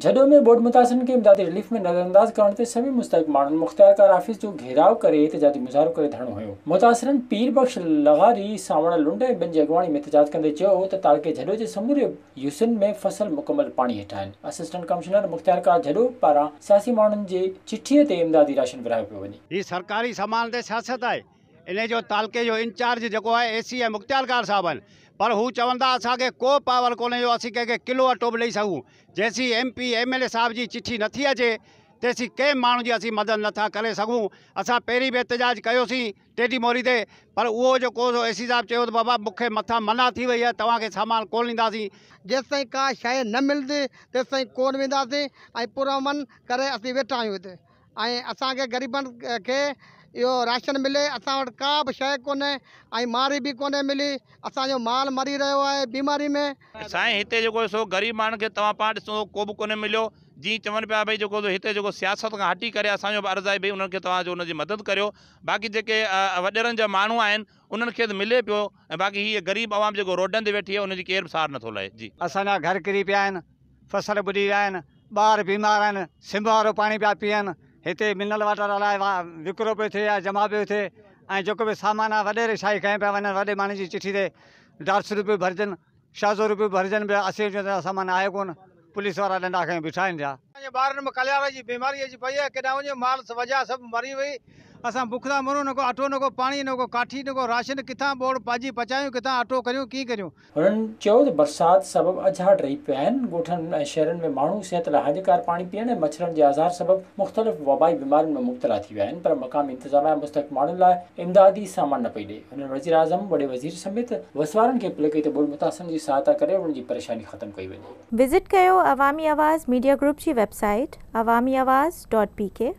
جهڏو ۾ ٻوڏ متاثرن کي امدادي رليف ۾ نظرانداز ڪرڻ تي سوين مستحق ماڻهن مختيارڪار آفيس جو گهيراء ڪري احتجاجي مظاهرو ڪري ڌرڻو هنيو. متاثرن پير بخش لغاري، سانوڻ لنڊ ۽ ٻين جي اڳواڻي ۾ احتجاج ڪندي چيو ته تعلقي جهڏو جي سموري يوسين ۾ فصل مڪمل پاڻي هيٺ آهن. اسسٽنٽ ڪمشنر مختيارڪار جهڏو پاران سياسي ماڻهن جي چٺي تي امدادي راشن ورهايو پيو وڃي. هي سرڪاري سامان تي سياست آهي. انهي جو تعلقي جو انچارج جيڪو آهي اي سي ۽ مختيارڪار صاحب آهن پر هو چون ٿا اسان کي ڪو پاور ڪونهي جو اسين ڪنهن کي ڪلو اٽو به ڏئي سگهون جيسين ايم پي ايم ايل اي صاحب جي چٺي نٿي اچي تيسين ڪنهن ماڻهو جي اسين مدد نٿا ڪري سگهون اسان پهرين به احتجاج ڪيوسين ٽيڊي موري تي پر اهو جيڪو سو اي سي صاحب چيو ته بابا مون کي مٿان منع ٿي وئي آهي توهان کي سامان ڪونه ڏينداسين. جيستائين ڪا شيء نه ملندي تيستائين ڪونه وينداسين ۽ پرامن ڪري اسين ويٺا آهيون هتي. ۽ اسان کي غريبن کي اهو راشن ملي اسان وٽ ڪا به شيء ڪونهي ۽ ماري به ڪونهي ملي اسان جو مال مري رهيو آهي بيماري ۾. سائين هتي جيڪو سو غريب ماڻهن کي توهان پاڻ ڏسو ڪو به ڪونهي مليو جيئن چون پيا ڀئي جيڪو سو هتي جيڪو سياست کان هٽي ڪري اسان جو به عرض آهي ڀئي انهن کي توهان جو ان جي مدد ڪريو باقي جيڪي وڏيرن جا ماڻهو آهن انهن کي ته ملي پيو ۽ باقي هي غريب عوام جيڪو روڊن تي ويٺي آهي ان جي ڪير به سار نٿو لهي جي. اسان جا گهر ڪري پيا آهن فصل ٻڏي ويا آهن، ٻار بيمار آهن، سم وارو پاڻي پيا پيئن، هتي منرل واٽر الائي وڪرو پيو ٿئي يا جمع پيو ٿئي ۽ جيڪو به سامان آهي وڏيري شاهي کنيو پيا وڃن، وڏي ماڻهن جي چٺي تي ڊارسو روپيو ڀرجن، شازو روپيو ڀرجن پيا، اسين چون ٿا سامان آهي ڪونه، پوليس وارا ڏنڊا کنيو بيٺا آهن ڇا؟ اسان جي ٻارن ۾ ڪليارا جي بيماري اچي پئي آهي، ڪيڏانهن وڃون مال وڄا سڀ مري وئي، اسان بک ٿا مرون، نه ڪو اٽو نه ڪو پاڻي نه ڪو ڪاٺي نه ڪو راشن، ڪٿان ٻوڙ ڀاڄي پچايون ڪٿان اٽو ڪريون ڪيئن ڪريون. هنن چيو ته برسات سبب اجها ڊهي پيا آهن، ڳوٺن ۽ شهرن ۾ ماڻهو صحت لاء هاڃيڪار پاڻي پيئڻ ۽ مڇرن جي آزار سبب مختلف وبائي بيمارين ۾ مبتلا ٿي ويا آهن پر مقامي انتظاميا مستحق ماڻهن لاء امدادي سامان نه پئي ڏئي. هنن وزيراعظم، وڏي وزير سميت وس وارن کي اپيل ڪئي ته ٻوڏ متاثرن جي سهائتا ڪري انهن جي پريشاني ختم ڪئي وڃي. وزٽ ڪيو عوامي آواز ميڊيا گروپ جي website Awami Awaz dot P K.